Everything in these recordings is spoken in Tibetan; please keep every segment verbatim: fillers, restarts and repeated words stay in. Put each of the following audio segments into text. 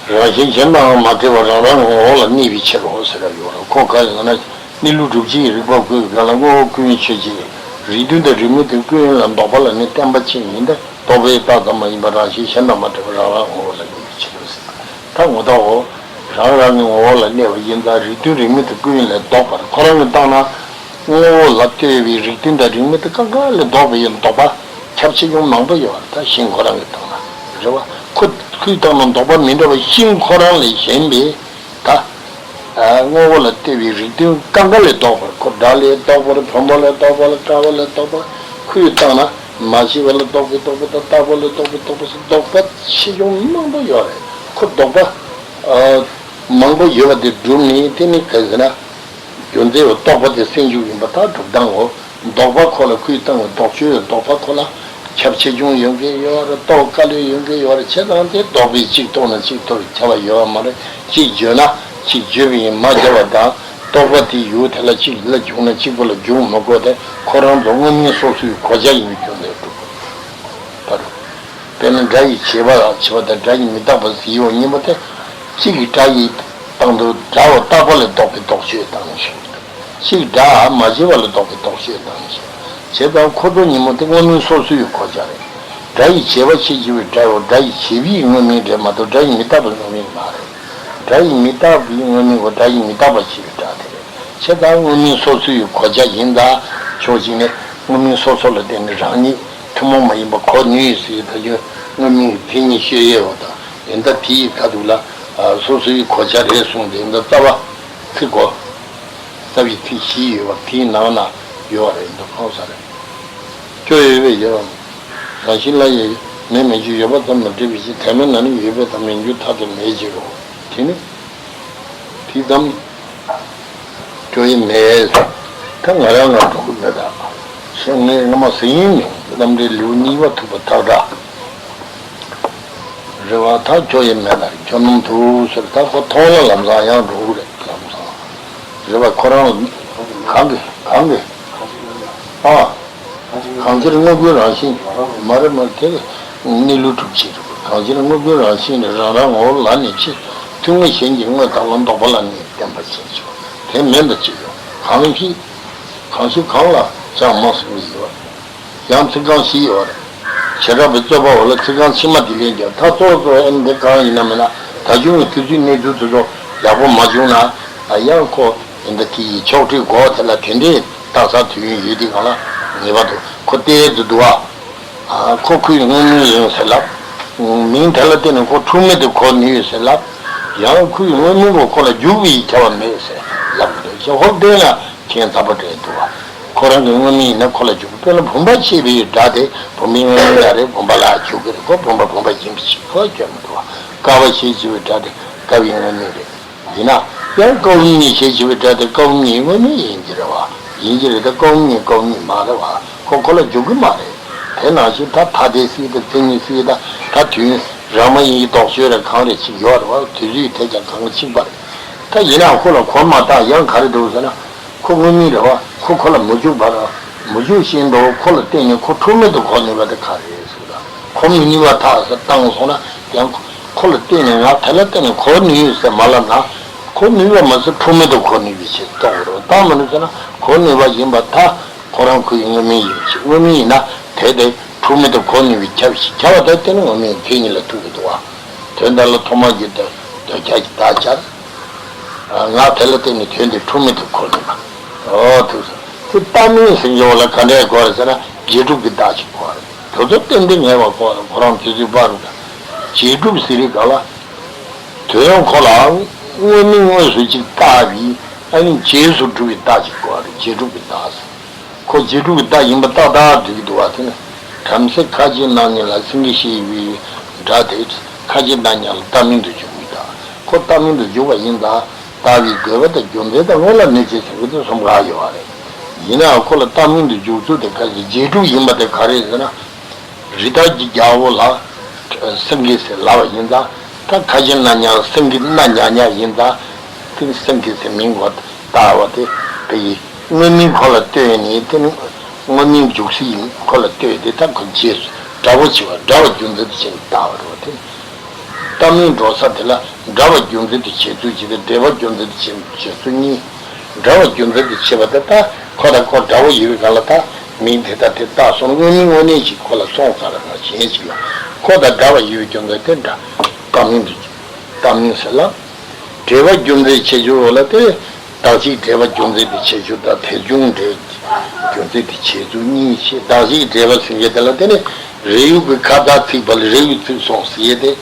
རང་བཞིན་གཞན་དང་མ་བྲལ་བ་རང་རང་ངོ་བོ་ལ་གནས་པའི་ཕྱིར་རོ་ཟེར་ཡ་ཡོད་རེད། ཁོ་ག་རེ་ཟེར་ན། གནས་ལུགས་སྒྲུབ་བྱེད་ཀྱི་རིགས་པ་ཀུན་གྱི་སྒང་ལ་དངོས་པོ་ཀུན་ཆོས་ཅན། རིགས་མཐུན་དང་རིགས་མི་མཐུན་ཀུན་ལ་ལྡོག་པ་ལ་ནི་བརྟེན་པ་ཅན་ཡིན་ཏེ། ལྡོག་པའི་རྟགས་ཙམ་མ་ཡིན་པར་རང་བཞིན་གཞན་དང་མ་བྲལ་བ་རང་རང་ངོ་བོ་ལ་གནས་པའི་ཕྱིར་རོ་ཟེར། ད་ངོ་ཐོག་འོ། རང་རང་གི་ངོ་བོ་ལ་གནས་པ་ཡིན་ཙང་རིགས་མཐུན་རིགས་མི་མཐུན་ཀུན་ལས་ལྡོག་པར་ཁོ་རང་གིས་བཏང་ན། དངོས་པོ་ལ་ལྟོས་པའི་རིགས་མཐུན་དང་རིགས་མི་མཐུན་གང་གང་ལས་ལྡོག་པའི་ལྡོག་པ་ཁྱབ་ཆེ་ཆུང་མང་པོ་ཡོད་རེད། ད་ཤིང་ཁོ་རང་གིས་བཏང་ན་རེད་བ། ཁོ་ཁོས་བཏང་ན་ལྡོག་པ་མི་འདྲ་བ་ཤིང་ཁོ་རང་ལས་གཞན་པའི་ད་དངོས་པོ་ལ་ལྟོས་པའི་རིགས་མཐུན་གང་གང་ལས་ལྡོག་པར། ཁོ་སྒྲ་ལས་ལྡོག་པར། བུམ་པ་ལས་ལྡོག་པར། ཀ་བ་ལས་ལྡོག་པར། ཁོས་བཏང་ན་མ་ཤེས་པ་ལས་ལྡོག་པའི་ལྡོག་པ་དང་། རྟག་པ་ལས་ལྡོག་པའི་ལྡོག་པ་ཟེར་ལྡོག་པ་ཆེ་ཆུང་མང་པོ་ཡོད་རེད། ཁོ་ལྡོག་པ་མང་པོ་ཡོད་པ་དེ་སྒྲུབ་ནས་དེ་ནི་ག་ཟེར་ན། རྒྱུ་མཚན་རྟོག་པ་དེ་སེལ་འཇུག་ཡིན་པ་ད་སྒྲུབ་སྟངས་འོ། ལྡོག་པ་ཁོ་ལ་ཁོས་བཏང་བའི་ལྡོག་ཆོས་ལྡོག་པ་ཁོ་ལ་ཁྱབ་ཆེ་ཆུང་ཡོད་མཁན་ཡོད་རེད། རྟོགས་དཀའ་ལས་ཡོད་མཁན་ཡོད་རེད། བྱས་ཙང་དེ་ལྡོག་པས་གཅིག་རྟོགས་ན་གཅིག་རྟོགས་པའི་ཁྱབ་པ་ཡོད་པ་མ་རེད། གཅིག་བརྗོད་ན་གཅིག་བརྗོད་པ་ཡིན་མ་བརྗོད་པ་དང་། རྟོག་པ་དེ་ཡུལ་དེ་ལ་གཅིག་ལ་འཇུག་ན་གཅིག་པོ་ལ་འཇུག་མི་དགོས་ཏེ། ཁོ་རང་ཚོ་དངོས་མིང་སོ་སོའི་གོ་ཆ་ཡིན་པའི་རྒྱུ་མཚན་སྒྲུབ་དགོས་པ་རེད། དཔེར་ན་སྒྲ་ཡི་བྱས་པ་ལ་བྱས་པ་དང་། སྒྲ་ཡི་མི་རྟག་པ་ཟེར་ཡོད་གཉིས་པོ་དེ། གཅིག་གིས་སྒྲ་ཡི་སྟེང་དུ་སྒྲའོ་རྟག་པ་ལས་ལྡོག་པའི་ལྡོག་ཆོས་བཏང་ནས་ཞུགས། གཅིག་སྒྲ་མ་བྱས་པ་ལས་ལྡོག་པའི་ལྡོག་ཆོས་བཏང་ནས་ཞུགས། བྱས་ཙང་ཁོ་ཚོ་གཉིས་པོ་དེ་དངོས་མིང་སོ་སོའི་གོ་ཆ་རེད། སྒྲ་ཡི་བྱས་པ་ཞེས་བགྱི་བའི་སྒྲའོ། སྒྲ་ཡི་བྱས་པའི་དངོས་མིང་རེད་མ་གཏོགས་སྒྲ་ཡི་མི་རྟག་པའི་དངོས་མིང་མ་རེད། སྒྲ་ཡི་མི་རྟག་པའི་དངོས་མིང་གོ། སྒྲ་ཡི་མི་རྟག་པ་ཞེས་པའི་སྒྲ་དེ་རེད། བྱས་ཙང་དངོས་མིང་སོ་སོའི་གོ་ཆ་ཡིན་ཙང་། ཕྱོགས་གཅིག་ནས་དངོས་མིང་སོ་སོ་ལ་བརྟེན་ནས་རང་ཉིད་ཐུན་མོང་མ་ཡིན་པ་གོ་ནུས་ཟེར། ད་ཁྱོད་དངོས་མིང་གི་མཚན་ཉིད་ཤོད་ཡས་འོ། ད་ཡིན་ད་དེ་ཡི་ཁ་ཐུག་ལ་སོ་སོའི་གོ་ཆ་རེད་གསུངས་ཏེ། ཡིན་ད་རྩ་བ་ཚིག་གོ། རྩ་བའི་ཚིག་བཞི་ཡོད་པ་དེའི་ནང་ན་ཡོད་པ་རེད། ཡིན་ད་ཁོང་ས་རེད། སྐྱོ་ཡོད་པས་ཡོད་པ། རང་བཞིན་ལ་ཡོད་མེད་མེད་ཅིང་། ཡོད་པ་ཙམ་དུ་འདྲེས་པའི་ཕྱིར། དོན་མེད་ན་ནི་ཡོད་པའི་མཐའ། མེད་འགྱུར་མཐའ་དེ་མེད་ཕྱིར་རོ། དེ་ནི་དེ་ཙམ་སྐྱོ་ཡི་མེད། ད་ང་རང་ང་འགྲོ་གི་མེད་ད། ཞེས་ངས་སྔ་མ་ཟེར་ཡིན་མྱོང་། རྣམ་འགྲེལ་ལེའུ་གཉིས་པ་ཐུབ་པ་ཐག་ཐག་རེད་བ། ད་སྐྱོ་ཡི་མེད་ད། སྐྱོ་སྣང་དུ་ཟེར། ད་ཁོ་མཐོང་ལ་ལམ་སང་ཡང་འགྲོ་གི་རེད། ལམ་སང་རེད་བ། ཁོ་རང་གང་གི་གང་གི་ཨ། གང་ཕྱིར་དངོས་པོའི་རང་བཞིན། མ་རེད་མ་རེད། དེ་གནས་ལུགས་སྒྲུབ་བྱེད་རེད། གང་ཕྱིར་དངོས་པོའི་རང་བཞིན་ནི་རང་རང་ངོ་བོ་ལ་གནས་ཕྱིར། ཐུན་མོང་གཞན་གྱི་དངོས་དག་ལ་ལྡོག་པ་ལ་ནི་བརྟེན་པ་ཞེས་བྱ་བ་དེ་མིན་པ་ཅི་ཡོད། གང་ཞིག་གང་ཞིག་གང་ལ་ཀྱང་མ་གསུངས་པའི་ཡོད། ཡང་ཚིག་རྐང་བཞི་ཡོད་རེད། བྱེ་བྲག་པའི་རྩོད་པ་འོག་ལ་ཚིག་རྐང་ཕྱི་མ་དེ་ལས་ཀྱང་མཐའ་གཙུག་གཙུག་ཨེ་འདི་གང་ཡིན་ན་མིན་ན། ད་གཞུང་གི་དུས་ཚོད་གནས་ཚུལ་དེ་ཚོ་ཡག་པོ་མ་བྱུང་ན། ཡང་ཁོ་ཨེ་འདི་དེ་ཡི་ཕྱོགས་སྒྲིག་གོ་དེ་ལ་དེ་འདྲའི་རྟགས་གསལ་དུས་ཡུན་ཡོད་དུས་གང་ལ་ངེས་པར་དུ་ཁོ་བལྟས་དུ་འདུག་ཨ། ཁོ་ཁོའི་དངོས་མིང་ཡིན་ཟེར་ལབ། མིང་དེ་ལ་བརྟེན་ནས་ཁོ་འཁྲུལ་མེད་དུ་གོ་ནུས་ཟེར་ལབ། ཡང་ཁོའི་དངོས་མིང་གོ་ཁོ་ལ་འཇུག་པའི་ཁྱབ་པ་མེད་ཟེར་ལབ་འདུག་ཅེས་ཧོབ་བལྟས་ན། ཁྱད་མཚར་པོ་འདྲ་འདུག་བ། ཁོ་རང་གི་དངོས་མིང་ཡིན་ན་ཁོ་ལ་འཇུག །དཔེར་ན་བུམ་པ་ཞེས་པའི་སྒྲ་དེ་བུམ་པའི་དངོས་མིང་ཡང་རེད། བུམ་པ་ལ་འཇུག་གི་རེད། ཁོ་བུམ་པ་བུམ་པ་ཡིན་པ་ཞིག་ཁོ་སྐྱོན་མི་འདུག་བ། ཀ་བ་ཞེས་བྱ་བའི་སྒྲ་དེ་ཀ་བའི་དངོས་མིང་རེད། ཡིན་ན་ཡང་ཀ་བུམ་གཉིས་ཞེས་བྱ་བའི་སྒྲ་དེ་ཀ་བུམ་གཉིས་དངོས་མིང་ཡིན་གྱི་རེད་བ། ཡིན་གྱི་རེད། ད་ཀ་བུམ་གཉིས་ཀ་བུམ་གཉིས་མ་རེད་བ། ཁོ་ཁོ་ལ་འཇུག་གི་མ་རེད། དེ་ནང་བཞིན་ད་ཐ་དད་སྲིད་དང་མཚན་ཉིད་སྲིད་དང་ད་དུས་རང་མ་ཡིན་གྱི་ལྡོག་ཕྱོགས་རེད། གང་རེད་ཅིག་ཡོད་རེད་བ། དུས་ཚོད་དེ་ཀྱང་གང་ག་གཅིག་པ་རེད། ད་ཡིན་ནའང་ཁོ་ལ་གོ་མ་ཐག་ཡང་ག་རེ་འདུག་ཟེར་ན། ཁོ་དངོས་མིང་རེད་བ། ཁོ་ཁོ་ལ་མི་འཇུག་པ་རེད། མི་འཇུག་བཞིན་དུ་ཁོ་ལ་བརྟེན་ནས་ཁོ་འཁྲུལ་མེད་དུ་གོ་ནུས་པ་དེ་ག་རེ་རེད་ཟེར་ད། གོ་མི་ནུས་པ་ཐག་ཟེར་བཏང་སོང་ན་ཡང་ཁོ་ལ་བརྟེན་ནས་ང་དེ་ལ་བརྟེན་ནས་གོ་ནུས་ཟེར་མ་ལབ་ན། གོ་ནུས་པ་མ་ཟད་འཁྲུལ་མེད་དུ་གོ་ནུས་པའི་ཕྱིར་རྟོགས་དགོས་རེད། བཏང་མི་ནུས་ཟེར་ན་གོ་ནུས་པ་ཡིན་པ་ཐག་ཁོ་རང་ཁོའི་དངོས་མིང་ཡིན་ཞིང་། དངོས་མིང་ཡིན་ན་དེ་དེ་འཁྲུལ་མེད་དུ་གོ་ནུས་པའི་ཁྱབ་ཞིང་། ཁྱབ་པ་དེ་དེ་ནི་དངོས་མིང་མཚན་ཉིད་ལ་ཐུག་གི་འདུག་བ། དོན་དག་ལ་ཐོག་མར་གྱི་དོན་དོན་ཁྱབ་ཀྱི་བདག་ཅག་ང་དེ་ལ་བརྟེན་ནས་དོན་དེ་འཁྲུལ་མེད་དུ་གོ་ནུས་པ། འོ་ཐུག་སོང་། དེ་བཏགས་མིང་ཟེར་གྱི་བ་ལ་ག་འདྲས་གོ་རེད་ཟེར་ན། རྗེས་གྲུབ་ཀྱི་བདག་ཅིག་གོ་རེད། དེ་ཚོ་ཏན་ཏན་ངེས་པ་གོ་རེད། ཁོ་རང་དེ་ཚོའི་བར་རུ་རྗེས་གྲུབ་ཟེར་རིགས་ག་ལ། དོན་ཁོ་ལ་དངོས་མིང་དངོས་སུ་ཅིག་བཏགས་པའི་ཨ་ནི་རྗེས་སུ་གྲུབ་པའི་བདག་ཅིག་གོ་རེད། རྗེས་གྲུབ་ཀྱི་བདག་ཟེར། ཁོ་རྗེས་གྲུབ་ཀྱི་བདག་ཡིན་པ་ཏག་ཏག་འགྲིག་གི་འདུག་བ། དེ་ནི་བྲམ་ཟེ་ཁ་ཆེ་རྣ་ཉག་ལ་སེང་གེ་ཞེས་པའི་སྒྲ་དེ་ཁ་ཆེ་རྣ་ཉག་ལ་བཏགས་མིང་དུ་འཇུག་པའི་བདག །ཁོ་བཏགས་མིང་དུ་འཇུག་པ་ཡིན་ཙང་བཏགས་པའི་དགོས་པ་དང་རྒྱུ་མཚན་དང་སྔོན་ལ་གནོད་བྱེད་ཟེར་བའི་དེ་གསུམ་ཀ་ཡོད་པ་རེད། ཡིན་ནའང་ཁོ་ལ་བཏགས་མིང་དུ་འཇུག་ཚུལ་དེ་ག་ཞིག་རྗེས་གྲུབ་ཡིན་པ་དེ་ག་རེད་ཟེར་ན། རི་དྭགས་ཀྱི་རྒྱལ་པོ་ལ་སེང་གེ་ཟེར་ལབ་པ་ཡིན་ཙང་། ད་ཁ་ཆེ་རྣ་ཉག་སེང་གེ་རྣ་ཉག་ཉག་ཡིན་ཙང་། དེ་སེང་གེ་ཟེར་མིང་བཏགས་པ་དེ་དེ་ཡི་དངོས་མིང་ཁོ་ལ་ལྟོས་ནས། དེ་ནི་དངོས་མིང་འཇུག་སྲིད་ཡིན་ཁོ་ལ་ལྟོས་ཏེ། ད་ཁོ་རྗེས་སུ་འདྲ་བོ་བྱེད་པ་འདྲ་བ་རྒྱུ་མཚན་དེ་བྱས་ནས་བཏགས་པ་རེད་བ། དེ་ རྟགས་མིང་འགྲོ་ས་དེ་ལ་འདྲ་བ་རྒྱུ་མཚན་དུ་བྱེད་ཚུལ་གཅིག་དང་འབྲེལ་བ་རྒྱུ་མཚན་དུ་བྱེད་བྱེད་ཚུལ་གཉིས། འདྲ་བ་རྒྱུ་མཚན་དུ་བྱེད་པ་དེ་ལྟ་ཁོ་དང་ཁོ་འདྲ་བོ་ཡོད་པའི་སྒང་ལ་ད་མིང་དེ་དང་དེ་བཏགས་སོང་དངོས་མིང་དངོས་གནས་ཤིག་ཁོ་ལ་སོང་ས་ར་ང་གཞན་ཞིག་ལ་ཁོ་དང་འདྲ་བ་ཡོད་པའི་རྒྱུ་མཚན་དེ་འདྲ་རྟགས་མིང་དུ་བྱེད། རྟགས་མིང་ཟེར་ལ། འབྲེལ་བ་རྒྱུ་མཚན་བྱེད་རྒྱུ་ལ་དེ། གདགས་གཞིའི་འབྲེལ་བ་རྒྱུ་མཚན་དུ་བྱེད་རྒྱུ་དང་དེ་བྱུང་འབྲེལ་རྒྱུ་མཚན་དུ་བྱེད་ཚུལ་གཉིས་ཞེས་གདགས་གཞིའི་འབྲེལ་བ་ཟེར་མཁན་དེ་ལ་དེ་ནི་རེ་ཡུག་གི་ཁ་བཏགས་ཚིག་པ་ལ་རེ་ཡུག་ཚིག་སོང་ཟེར་ཡས་དེ།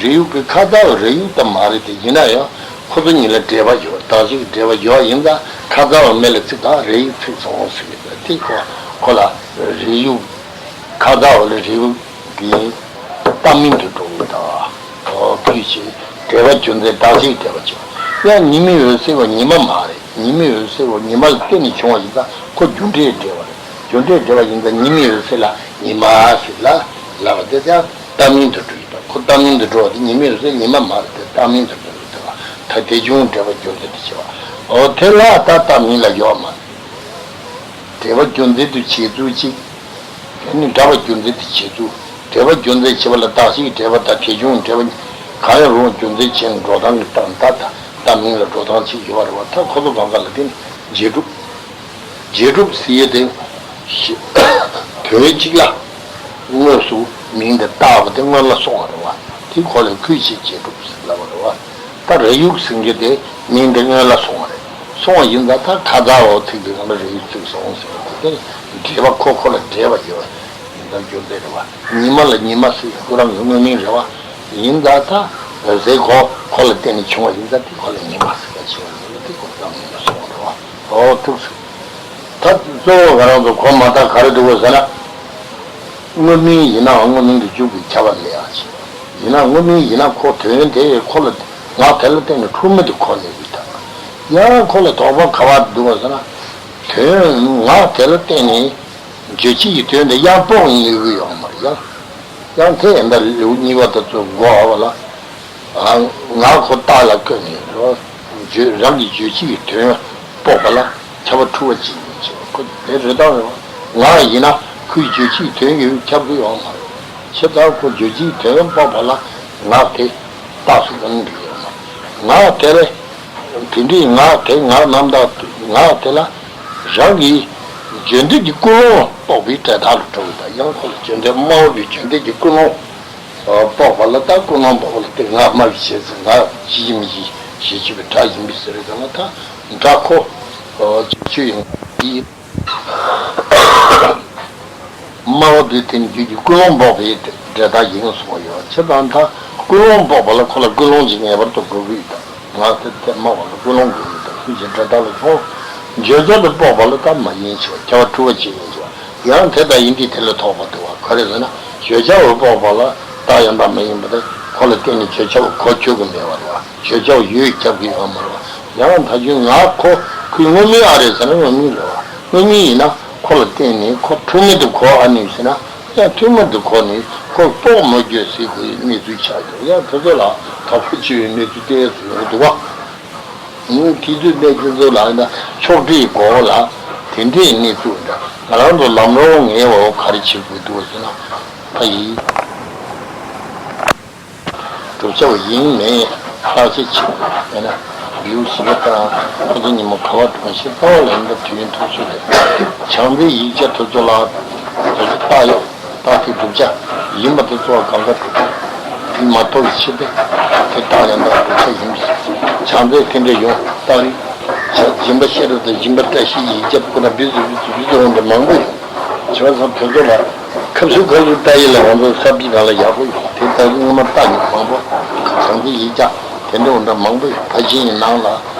རེ་ཡུག་གི་ཁ་བཏགས་རེ་ཡུག་ད་མ་རེད་དེ་ཡིན་ན་ཡང་ཁོ་ཚོ་གཉིས་ལ་འབྲེལ་བ་ཡོད་གདགས་གཞིའི་འབྲེལ་བ་ཡོད་ཡིན་ཙང་ཁ་བཏགས་མེད་ལ་ཚིག་དང་རེ་ཡུག་ཚིག་སོང་ཟེར་ཡས་དེ་ཁོ་ཁོ་ལ་རེ་ཡུག་ཁ་བཏགས་ལ་རེ་ཡུག་གི་རྟགས་མིང་དུ་འགྲོ་བ་དང་། ཁུལ་གྱི་འབྲེལ་བ་རྒྱུ་མཚན་གདགས་གཞིའི་འབྲེལ་བ་བྱེད་པ། ཡང་ཉི་མའི་འོད་ཟེར་བ་ཉི་མ་མ་རེད། ཉི་མའི་འོད་ཟེར་བ་ཉི་མ་ལ་བརྟེན་ནས་བྱུང་བ་ཡིན་ཙང་ཁོ་རྒྱུ་འབྲས་འབྲེལ་བ་རེད། རྒྱུ་འབྲས་འབྲེལ་བ་ཡིན་ཙང་ཉི་མའི་འོད་ཟེར་ལ་ཉི་མ་ཟེར་ལ་ལབ་པ་དེ་ཀྱང་རྟགས་མིང་དུ་འགྲོ་ཡོད་པ། ཁོ་རྟགས་མིང་དུ་འགྲོ་བ་དེ་ཉི་མའི་འོད་ཟེར་ཉི་མ་མ་རེད་དེ་རྟགས་མིང་དུ་འགྲོ་ཡོད་པ། ད་དེ་བྱུང་འབྲེལ་བ་རྒྱུ་མཚན་དུ་བྱེད་པ། འོ་དེ་ལ་ད་རྟགས་མིང་ལ་ཡོད་མ་རེད། འབྲེལ་བ་རྒྱུ་མཚན་དུ་བྱེད་ཚུལ་གཅིག་དེ་ནི་འདྲ་བ་རྒྱུ་མཚན་དུ་བྱེད་ཚུལ། འབྲེལ་བ་རྒྱུ་མཚན་བྱེད་པ་ལ་གདགས་གཞིའི་འབྲེལ་བ་དང་དེ་བྱུང་འབྲེལ་བ་གང་ཡང་རུང་བ་རྒྱུ་མཚན་བྱས་ནས་འགྲོ་སྟངས་ཀྱི་སྟངས་ད་ད་རྟགས་མིང་ལ་འགྲོ་སྟངས་གཅིག་ཡོད་པ་རེད་བ། ད་ཁོ་ཚོ་གང་ག་ལ་བརྟེན་ནས་རྗེས་གྲུབ། རྗེས་གྲུབ་ཟེར་ཡས་དེ། དོན་གཅིག་ལ། དངོས་སུ་མིང་དེ་བཏགས་པ་དེ་སྔོན་ལ་སོང་བ་རེད་བ། དེ་ཁོ་ལ་ཁུལ་བྱེད་རྗེས་གྲུབ་ཟེར་ལབ་པ་རེད་བ། ད་རེ་ཡུག་ཟེར་མཁན་དེ་མིང་དེ་སྔོན་ལ་སོང་བ་རེད། སོང་བ་ཡིན་ཙང་ད་ཁ་བཏགས་འོག་ཚིག་དེ་གང་ལ་རེ་ཡུག་ཚིག་སོང་ཟེར་བ་དེ་འབྲེལ་བ་ཁོ་ཁོ་ལ་འབྲེལ་བ་ཡོད་པ་ཡིན་ཙང་རྒྱུ་མཚན་རེད་བ། ཉི་མ་ལ་ཉི་མ་ཟེར་ཁོ་རང་གི་དངོས་མིང་རེད་བ། ཡིན་ཙང་ད་འོད་ཟེར་ཁོ་ཁོ་ལ་བརྟེན་ནས་བྱུང་བ་ཡིན་ཙང་དེ་ཁོ་ལ་ཉི་མ་ཟེར་བ་བྱུང་བ་ཡིན་ཙང་དེ་ཁོ་རང་ཡིན་ལ་སོང་བ་རེད་བ། འོ་ཐུགས་སུ། ད་གཙོ་བོ་ང་རང་ཚོ་གོ་མ་ཐག་ག་རེ་འདུག་གོ་ཟེར་ན། དངོས་མིང་ཡིན་ནའང་དངོས་མིང་དུ་འཇུག་པའི་ཁྱབ་པ་ལས་ཡང་ཆེ། ཡིན་ན་དངོས་མིང་ཡིན་ན་ཁོ་དོན་དེ་ཁོ་ལ་ངག་དེ་ལ་བརྟེན་ནས་འཁྲུལ་མེད་དུ་གོ་ནས་ཡོད་ད། ཡང་ཁོ་ལ་དོགས་པ་ག་བར་འདུག་གོ་ཟེར་ན། དོན་ངག་དེ་ལ་བརྟེན་ནས་རྗོད་བྱེད་ཀྱི་དོན་དེ་ཡང་དཔོག་ནས་ཡོད་ཀྱི་ཡོད་མ་རེད་ཡང་། ཡང་དེ་ཡིན་ད་ལེའུ་གཉིས་པ་དེ་ཚོ་འགོ་བ་ལ། ཨ། ངག་ཁོ་རྟགས་ལ་བཀོད་ནས་རོ། བརྗོད་རང་གི་རྗོད་བྱེད་ཀྱི་དོན་དཔོག་པ་ལ་ཁྱབ་པ་འཁྲུལ་བ་ཅིག་ཡིན་ཞེས་པ་ཁོ་དེ་རེད་དང་རེད་བ། ངག་ཡིན་ན་ཁོའི་རྗོད་བྱེད་ཀྱི་དོན་ཡོད་ཁྱབ་ཀྱི་ཡོད་མ་རེད། ཇི་ལྟར་ཁོ་རྗོད་བྱེད་ཀྱི་དོན་དཔོག་པ་ལ་ངག་དེ་རྟགས་སུ་བཀོད་ནས་ཡོད་མ་རེད། ངག་དེ་ལས། དེ་འདྲའི་ངག་དེ་ངག་རྣམ་དག་ངག་དེ་ལ་རང་གི་བརྗོད་འདོད་ཀྱི་ཀུན་སློང་དཔོག་པའི་འབྲས་རྟགས་ལ་གྲུབ་པ་དང་ཡང་ཁོ་ལ་བརྗོད་འདོད་སྨྲ་བ་པོའི་བརྗོད་འདོད་ཀྱི་ཀུན་སློང་དཔོག་པ་ལ་ད་ཀུན་སློང་དཔོག་པ་ལ་དེ་ངག་སྨྲ་བའི་བྱེད་ཚུལ་ངག་ཅི་ཡིན་མི་ཡིན་ཞེས་བརྗོད་པའི་སྒྲ་ཡིན་པའི་ཟེར་བའི་སྒང་ལ་ད་སྒྲ་ཁོ་བརྗོད་བྱ་ཡིན་ཡིན། སྨྲ་བ་པོའི་དེ་ནི་རྒྱུད་ཀྱི་ཀུན་སློང་དཔོག་པའི་འབྲས་རྟགས་ཡིན་གསུངས་པ་ཡོད། ཇི་ལྟར་ད་ཀུན་སློང་དཔོག་པ་ལ་ཁོ་ལ་ཀུན་སློང་ཅིག་ངེས་པར་དུ་དགོས་ཀྱི་ཡོད་དམ། ངག་དེ་དེ་སྨྲ་བ་ལ་ཀུན་སློང་དགོས་ཀྱི་ཡོད་དམ། ཁུལ་གྱི་འབྲས་རྟགས་ལ་སོང་། བརྗོད་བྱ་དུ་དཔོག་པ་ལ་ད་མ་ཡིན་ཞེས་པ་ཁྱབ་པ་འཁྲུལ་བ་ཅིག་ཡིན་ཞེས་པ། ཡང་དེ་ལྟར་ཡིན་དུས་དེ་ལ་ཐོགས་པ་འདུག་བ་ག་རེ་ཟེར་ན་བརྗོད་བྱ་བ་དཔོག་པ་ལ་རྟགས་ཡང་དག་མ་ཡིན་པ་དེ་ཁོ་ལ་བརྟེན་ནས་བརྗོད་བྱ་བ་གོ་ཆོད་ཀྱི་མེད་པ་རེད་བ། བརྗོད་བྱ་བ་ཡོད་ཁྱབ་ཀྱི་ཡོད་མ་རེད་བ། ཡང་ད་གིན་ངག་ཁོ་ཁོའི་དངོས་མིང་ཨ་རེད་ཟེར་ན་དངོས་མིང་རེད་བ། དངོས་མིང་ཡིན་ན་ཁོ་ལ་བརྟེན་ནས་ཁོ་འཁྲུལ་མེད་དུ་གོ་ཨ་ནི་ཟེར་ན་ཡང་འཁྲུལ་མེད་དུ་གོ་ནས་ཁོ་དཔོག་མ་དགོས་ཟེར་དགོས་ཡའི་གནས་ཚུལ་ཆགས་ཡོད། ཡང་དེ་ཚོ་ལ་དོགས་པ་ཆེ་བའི་གནས་ཚུལ་ཏོག་ཙམ་ཡོང་གི་འདུག་བ། ཨུམ། དེ་ཚོའི་གནས་ཚུལ་ཚོ་ལ་ཡིན་ན་ཕྱོགས་སྒྲིག་དགོས་ལ་དེ་འདྲའི་གནས་ཚུལ་འདྲ་ང་རང་ཚོ་ལམ་རོགས་ངེས་བ་ག་རེ་བྱེད་དགོས་འདུག་ཟེར་ན་ཕ་ཡིས། བསྒྲུབ་བྱ་བ་ཡིན་མིན་བརྟག་དཔྱད་བྱེད་དགོས་ཡིན་ན་ལེའུ་བཞི་པ་དང་ཁོ་ཚོ་ཉིན་མོ་ག་བར་གྲོང་ཁྱེར་ལྟ་བ་ལ་ཡིན་པ་དུས་ཡུན་ཐུང་ཤོས་རེད། བྱང་རྩེའི་ཡིག་ཆ་དེ་ཚོ་ལ་དེ་ཚོ་བརྟག་ཡོད་བརྟག་དེ་བསྒྲུབ་བྱ་ཡིན་པ་དེ་གཙོ་བོ་གང་ག་གྲུབ་མ་ཐོབ་པའི་ཕྱིར་ཏེ་དེ་བརྟག་ཡང་དག་བསྒྲུབ་བྱ་ཡིན་པས་བྱང་རྩེ་དེ་འདྲ་ཡོང་བརྟག་རིགས་སྦྱིན་པ་ཤེས་རབ་དང་སྦྱིན་པ་བཀྲ་ཤིས་ཡིག་ཆ་ཁོ་ན་བི་ཟུ་བི་ཟུ་བི་ཟུ་འོང་འདྲ་མང་པོ་ཡོད། བྱས་ཙང་དེ་ཚོ་ལ་ཁབ་སུ་ཁབ་སུ་ལྟ་ཡི་ལ་ང་ཚོ་ས་བྱི་གང་ལ་ཡག་པོ་ཡོད་དེ་ལྟ་བུ་སྔོན་མ་ལྟ་མྱོང་མང་པོ་བྱང་རྩེ་ཡིག་ཆ་དེ་འདྲ་འོང་འདྲ་མང་པོ་ཡོད། ཕ་ཆེན་ཡི་ནང་ལ་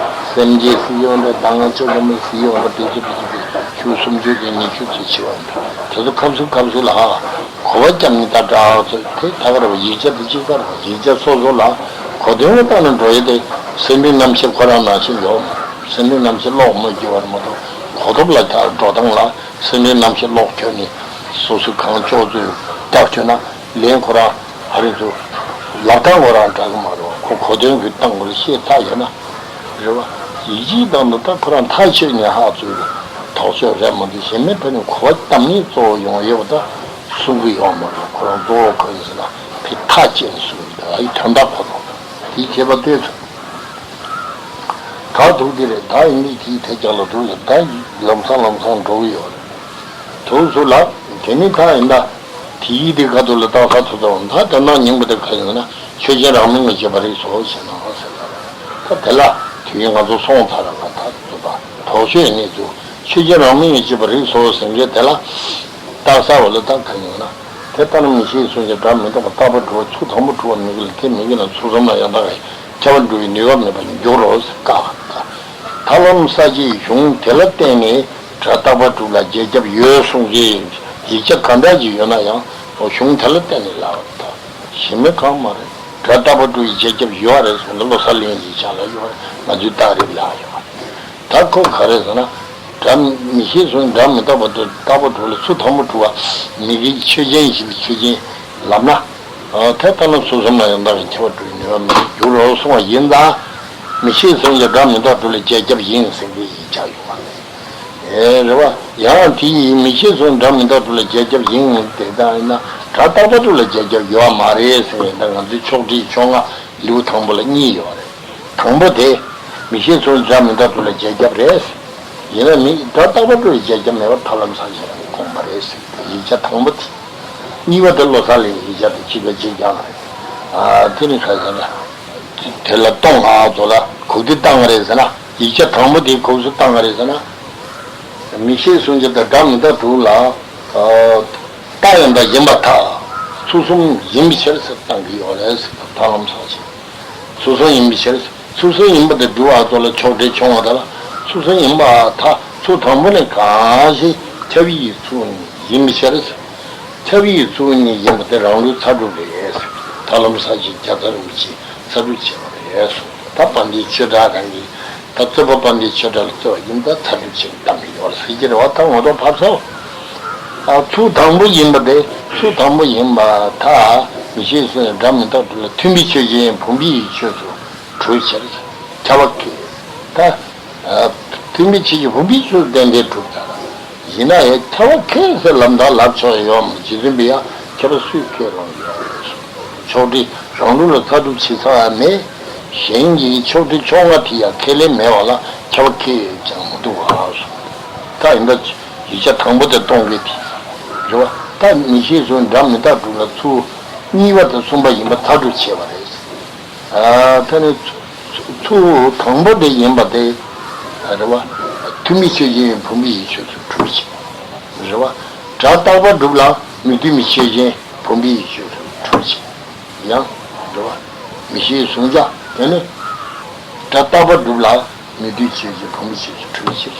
སེམས་བསྐྱེད་སྲིད་ཡོང་འདྲ་ད་ང་ཚོ་ལ་མི་སྲིད་ཡོང་འདྲ་དེ་ཚོ་དེ་ཚོ་དེ་ཤུགས་སུམ་ཅུ་དེ་ཉི་ཤུ་ཚོད་བྱེད་པ་འདྲ་དེ་ཚོ་ཁབ་སུ་ཁབ་སུ་ལ་གོ་བ་རྒྱབ་ནས་ད་དྲག་ཚོད་དེ་ད་ག་རེ་བ་ཡིག་ཆ་དེ་གཅིག་པ་རེད་བ། ཡིག་ཆ་སོ་སོ་ལ་གོ་དོན་ལ་བལྟས་ནས་འགྲོ་ཡི་དེ་སེམས་པའི་རྣམ་ཤེས་ཁོ་རང་ནང་བཞིན་ཡོད་མ་རེད། སེམས་པའི་རྣམ་ཤེས་ཀློག་མ་རྒྱུ་བར་མ་གཏོགས་གོ་ཐོབ་ལ་ད་འགྲོ་སྟངས་ལ་སེམས་པའི་རྣམ་ཤེས་ཀློག་ཁྱོན་ནས་སོ་སོའི་གང་ལྕོགས་ཚོད་བརྒྱབ་ཁྱོད་ན་ལན་ཁོ་རང་ཨ་རི་ཚོ་ལབ་སྟངས་ཁོ་རང་འདྲ་གི་མ་རེད་བ། ཁོ་གོ་དོན་གྱི་སྟངས་ཁོ་རང་ཤེས་ཐག་ཡོད་ན་རེད་བ། ཡིག་ཆའི་སྟེང་དུ་ད་ཁོ་རང་ཐག་ཆོད་ནས་ཧ་ཚོད་དོགས་གཅོད་རེད་མ་གཏོགས་གཞན་མའི་ཕན་ནུས་གོ་བ་བརྡ་མིན་གཙོ་བོ་ཡོང་ཡོད་པ་ད་གསུང་གི་ཡོད་མ་རེད། ཁོ་རང་གཙོ་བོ་གང་ཡིན་ཟེར་ན་དེ་ཐག་བཅད་ནས་གསུང་གི་ད། ད་ཡི་དོན་དག་ཁོ་ཐོག་དེའི་ཁྱད་པར་ལྟོས་ཚུལ། ད་ཐུག་དེ་རེད། ད་ཡིན་དེ་དེའི་ཐད་ཀྱང་ལ་དུག་ལ་ད་ལམ་སང་ལམ་སང་འགྲོ་གི་ཡོད་རེད། དུག་སུ་ལ་དེ་ནི་ད་ཡིན་ད། དེ་ཡི་དེ་ཁ་ཐུག་ལ་རྟགས་ས་ཐུག་ཙམ་ད་དོན་དག་རྙིང་པ་དེ་ག་ཡིན་ན་ཆོས་ཅན་རང་མིང་ལ་བྱེད་པ་རིགས་སོ་ཞེ་ན་ཟེར་ད། ད་དེ་ལ་དུས་ཡུན་ང་ཚོ་སོང་ཚར་ལ་ད་དུག་པ་དོགས་གཅོད་གནས་ཚུལ་ཆོས་ཅན་རང་མིང་ལ་བྱེད་པ་རིགས་སོ་ཟེར་མཁན་དེ་ལ། རྟགས་ས་བ་ལ་རྟགས་ག་ཡིན་ན། དེ་ལྟར་མིག་ཤེས་གསུམ་གྱི་སྒྲ་མི་རྟག་པ་རྟག་པར་གྲུབ་པ་ཚུལ་དང་པོ་གྲུབ་པ་མི་དགོས་ལ་དེ་མི་དགོས་ན་ཚུལ་གསུམ་ལ་ཡང་དག་གི་ཁྱད་པར་འགྲོ་བའི་ནུས་པ་མེད་པར་འགྱུར་རོ་ཟེར་བཀག་པ་དང་། ཐར་ལམ་ས་བཅད་གཞུང་དེ་ལ་བརྟེན་ནས་སྒྲ་རྟག་པར་གྲུབ་ལ་རྗེས་ཁྱབ་ཡོད་གསུངས་ཀྱི་ཡིག་ཆ་གང་འདྲ་ཞིག་ཡོད་ན་ཡང་གཞུང་དེ་ལ་བརྟེན་ནས་ལབ་པ་དང་། གཞི་མེད་གང་མ་རེད། སྒྲ་རྟག་པར་གྲུབ་པའི་རྗེས་ཁྱབ་ཡོད་རེད་ཟེར་ན་བློ་གསར་གླིང་ཡིག་ཆ་ལ་ཡོད་རེད། ང་ཚོའི་རྟགས་རིགས་ལ་ཡོད་རེད། ད་ཁོ་ག་རེ་ཟེར་ན། སྒྲ་མིག་ཤེས་གསུམ་སྒྲ་མི་རྟག་པ་དེ་རྟག་པར་གྲུབ་ལ་ཚུལ་དང་པོ་གྲུབ་པ་མི་དགོས་ཆོས་ཅན་ཞིག་ལ་ཆོས་ཅན་ལབ་ན། ཨ་དེ་ལྟ་ན་ཚུལ་གསུམ་ལ་ཡང་དག་གི་ཁྱད་པར་གྲུབ་ནུས་པ་མེད་པར་འགྱུར་རོ་གསུངས་པ་ཡིན་ཙང་། མིག་ཤེས་གསུམ་གྱི་སྒྲ་མི་རྟག་གྲུབ་ལ་རྗེས་ཁྱབ་ཡིན་ཟེར་གྱི་ཡིག་ཆ་ཡོད་པ་རེད། ཨེ་རེད་བ། ཡང་དེ་ཡིས་མིག་ཤེས་གསུམ་སྒྲ་མི་རྟག་གྲུབ་ལ་རྗེས་ཁྱབ་ཡིན་དེ་ལྟ་ཡིན་ན་སྒྲ་རྟག་པར་གྲུབ་ལ་རྗེས་ཁྱབ་ཡོད་པ་མ་རེད་ཟེར་བའི་འདི་ང་ཚོའི་ཕྱོགས་སྒྲིག་ཕྱོགས་སྔ་ལེའུ་དང་པོ་ལ་གཉིས་ཡོད་རེད། དང་པོ་དེ། མིག་ཤེས་གསུམ་སྒྲ་མི་རྟག་གྲུབ་ལ་རྗེས་ཁྱབ་རེད། ཡིན་ན་མིག་སྒྲ་རྟག་པར་གྲུབ་ལ་རྗེས་ཁྱབ་མེད་པར་ཐར་ལམ་ས་བཅད་ལ་དགོངས་པ་རེད་ཟེར་ཏེ་ཡིག་ཆ་དང་པོ་དེ། གཉིས་པ་དེ་བློ་གསར་གླིང་ཡིག་ཆ་དེ་གཅིག་པ་གཅིག་རྐྱང་རེད། ཨ་དེ་ནི་ག་རེ་ཟེར་ན། དེ་ལ་སྟོང་ང་ཚོ་ལ་གུག་དེ་བཏང་བ་རེད་ཟེར་ན་ཡིག་ཆ་དང་པོ་དེ་གུག་སུ་བཏང་བ་རེད་ཟེར་ན། མིག་ཤེས་གསུམ་གྱི་དང་སྒྲ་མི་རྟག་གྲུབ་ལ། རྟགས་ཡང་དག་ཡིན་པར་ཐལ། ཚུལ་གསུམ་ཡིན་པའི་ཕྱིར་ཟེར་བཏང་གི་ཡོད་རེད་ཟེར་ཐར་ལམ་ས་བཅད། ཚུལ་གསུམ་ཡིན་པའི་ཕྱིར། ཚུལ་གསུམ་ཡིན་པ་དེ་སྒྲུབ་པ་ཚོ་ལ་ཕྱོགས་སྒྲིག་ཆུང་བ་དེ་ལ་ཚུལ་གསུམ་ཡིན་པར་ཐལ། ཚུལ་དང་པོ་ནི་གང་ཞིག་ཁྱབ་པའི་ཚུལ་གཉིས་ཡིན་པའི་ཕྱིར། ཁྱབ་པའི་ཚུལ་གཉིས་ཡིན་པ་དེ་རང་ལུགས་ཚ་གྲུབ་རེད། ཐར་ལམ་ས་བཅད་བརྒྱ་རྩ་རིན་པོ་ཆེ་ཚ་གྲུབ་ཆེ་བ་རེད་གསུངས། ད་དཔལ་ལྡན་ཆོས་གྲགས་རང་གིས་ད་རྩོད་པ་དཔལ་ལྡན་ཆོས་གྲགས་ལ་རྩོད་པ་ཡིན་ད་ཚ་གྲུབ་ཆེ་བ་བཏང་གི་ཡོད་ཟེར་གྱི་རེད་བ། ད་ངོ་ཐོག་ཕབ་ཚོ། ཨ་ཚུལ་དང་པོ་ཡིན་པ་དེ་ཚུལ་དང་པོ་ཡིན་པ་ད་མིག་ཤེས་གསུམ་སྒྲ་མི་རྟག་གྲུབ་ལ་མཐུན་པའི་ཆོས་ཅན་བུམ་པའི་ཡིད་ཆོས་སུ་གྲུབ་ཕྱིར་ཁྱབ་པ་ཁས། ད་ཨ་མཐུན་པའི་ཆོས་ཅན་བུམ་པའི་ཆོས་སུ་གཏན་གཏན་གྲུབ་ཚར། ཡིན་ན་ཡང་ཁྱབ་པ་ཁས་ཟེར་ལབ་ད་ལབ་ཆོག་ཡོད་མ་རྗེ་བཙུན་པས་ཡང་ཁྱབ་པ་སུས་ཁས་ལོང་ཡོད་རེད་གསུངས། ཕྱོགས་སྒྲིག་རང་ལུགས་ལ་ཚ་གྲུབ་ཆེ་ཚ་བ་མེད། གཞན་གྱི་ཕྱོགས་སྒྲིག་ཕྱོགས་སྔ་དེ་ཡང་ཁས་ལེན་མེད་པ་ལ་ཁྱབ་པ་ཁས་ཀྱང་མི་འདུག་ག་གསུངས། ད་ཡིན་ད་ཡིག་ཆ་དང་པོ་དེ་གཏོང་གི་དེ་རེད་བ། ད་མིག་ཤེས་གསུམ་སྒྲ་མི་རྟག་གྲུབ་ལ་ཚུལ་གཉིས་པ་དང་གསུམ་པ་ཡིན་པ་ཚ་གྲུབ་ཆེ་བ་རེད། ཨ་ད་ནི་ཚུལ་དང་པོ་དེ་ཡིན་པ་དེ་རེད་བ། མཐུན་པའི་ཆོས་ཅན་བུམ་པའི་ཡིད་ཆོས་སུ་གྲུབ་ཅིང་། རེད་བ། སྒྲ་རྟག་པར་གྲུབ་ལ་མི་མཐུན་པའི་ཆོས་ཅན་བུམ་པའི་ཡིད་ཆོས་སུ་གྲུབ་ཅིང་། ཡང་། རེད་བ། མིག་ཤེས་གསུམ་ཀ་དེ་ནི། སྒྲ་རྟག་པར་གྲུབ་ལ་མི་མཐུན་ཆོས་ཅན་བུམ་པའི་ཆོས་སུ་གྲུབ་ཕྱིར།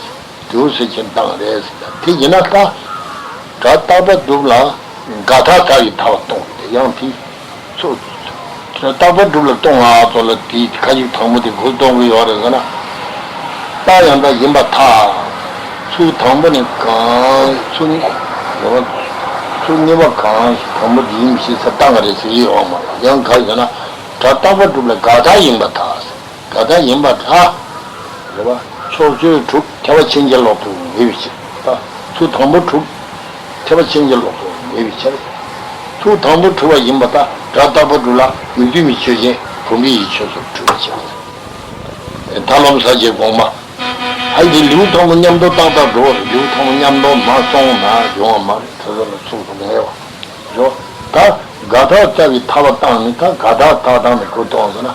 དེའུ་ཟེར་ཁྱེར་བཏང་རེད་ཟེར་ད་དེ་ཡིན་ན་ད། སྒྲ་རྟག་པར་གྲུབ་ལ་དགག་རྟགས་ཀྱི་ཐལ་བ་གཏོང་དེ་ཡང་དེ། ཚུལ། རྟག་པར་གྲུབ་ལ་གཏོང་ང་ཚོ་ལ་དེའི་ཁ་ཅིག་དང་པོ་དེ་གུ་གཏོང་གི་ཡོད་རེད་ཟེར་ན། རྟགས་ཡང་དག་ཡིན་པར་ཐལ། ཚུལ་དང་པོ་ནི་གང་ཚུལ་ནི་ཡོད། ཚུལ་གཉིས་པ་གང་ཞིག་དང་པོ་དེ་ཡིན་ཞེས་ཟེར་བཏང་བ་རེད་ཟེར་གྱི་ཡོད་མ་རེད། ཡང་ག་རེ་ཟེར་ན། སྒྲ་རྟག་པར་གྲུབ་ལ་དགག་རྟགས་ཡིན་པར་ཐལ། དགག་རྟགས་ཡིན་པར་ཐལ། རེད་བ། ཕྱོགས་ཆོས་གྲུབ་ཁྱབ་པ་ཕྱིན་ཅི་ལོག་ཏུ་མེད་པའི་ཕྱིར། ད་ཚུལ་དང་པོ་གྲུབ། ཁྱབ་པ་ཕྱིན་ཅི་ལོག་ཏུ་མེད་པའི་ཕྱིར། ཚུལ་དང་པོ་གྲུབ་པ་ཡིན་པ་དང་སྒྲ་རྟག་པར་གྲུབ་ལ་མི་མཐུན་པའི་ཆོས་ཅན་བུམ་པའི་ཡིད་ཆོས་སུ་གྲུབ་པའི་ཕྱིར། ཐར་ལམ་ས་བཅད་དགོངས་པ། ཧའི་དེ་ལེའུ་ཐོག་མ་མཉམ་དུ་ཏག་ཏག་འགྲོ་བ་རེད། ལེའུ་ཐོག་མ་མཉམ་དུ་མ་སོང་ན་ཡོང་བ་མ་རེད། དེ་ཚོ་ལ་ཚུགས་སུ་མེད་པ། རོ། ད་དགག་རྟགས་རྩ་བའི་ཐལ་བ་བཏང་ནས་ད་དགག་རྟགས་བཏགས་སྟངས་ནས་གོ་གཏོང་ཟེར་ན།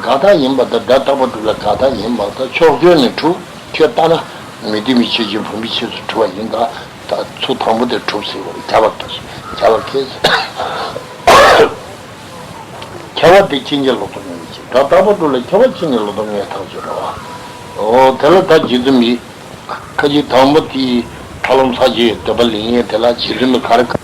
དགག་རྟགས་ཡིན་པ་དང་སྒྲ་རྟག་པར་གྲུབ་ལ་དགག་རྟགས་ཡིན་པ་དང་ཕྱོགས་ཆོས་ནས་གྲུབ་ཁྱོད་ལྟ་ན་མི་མཐུན་པའི་ཆོས་ཅན་བུམ་པའི་ཆོས་སུ་གྲུབ་པ་ཡིན་ད། ད་ཚུལ་དང་པོ་དེ་གྲུབ་ཟེར་བ་རེད། ཁྱབ་པ་ཁས། ཁྱབ་པ་ཁས། ཁྱབ་པ་དེ་ཕྱིན་ཅི་ལོག་ཏུ་མེད་པའི་ཕྱིར། སྒྲ་རྟག་པར་གྲུབ་ལ་ཁྱབ་པ་ཕྱིན་ཅི་ལོག་ཏུ་མེད་ཐག་ཆོད་རེད་བ། འོ་དེ་ལ་ད་རྗེ་བཙུན་མི། ཁ་ཅིག་དང་པོ་དེའི་ཐར་ལམ་ས་བཅད་འདོད་པ་ལེན་ཡས་དེ་ལ་རྗེ་བཙུན་མི་ག་རེ་ག་